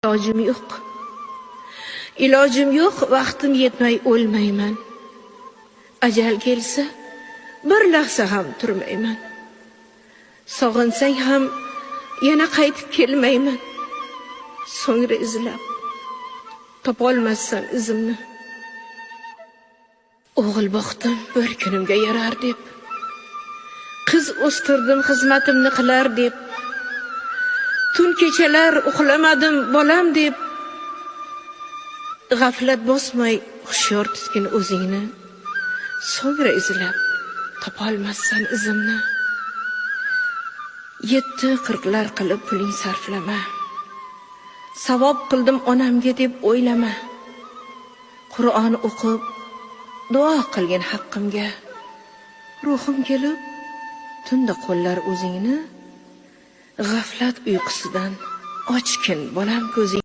Ilojim yo'q. Ilojim yo'q, vaqtim yetmay o'lmayman. Ajal kelsa, bir lahza ham turmayman. Sog'insang ham yana qaytib kelmayman. So'ngra izlab topolmassan izimni. O'g'il boqdim bir kunimga yarar deb. Qiz o'stirdim xizmatimni qilar deb. Tun kechalar uxlamadim bolam deb. G'aflat bosmay hushyor tutgin o'zingni. So'ngra izlab topolmassan izimni. Yetti qirqlar qilib puling sarflama. Savob qildim onamga deb o'ylama. Qur'on o'qib duo qilgin haqqimga. Ruhim kelib tunda qo'llar o'zingni. G'aflat uyqusidan ochgin bolam ko'zing.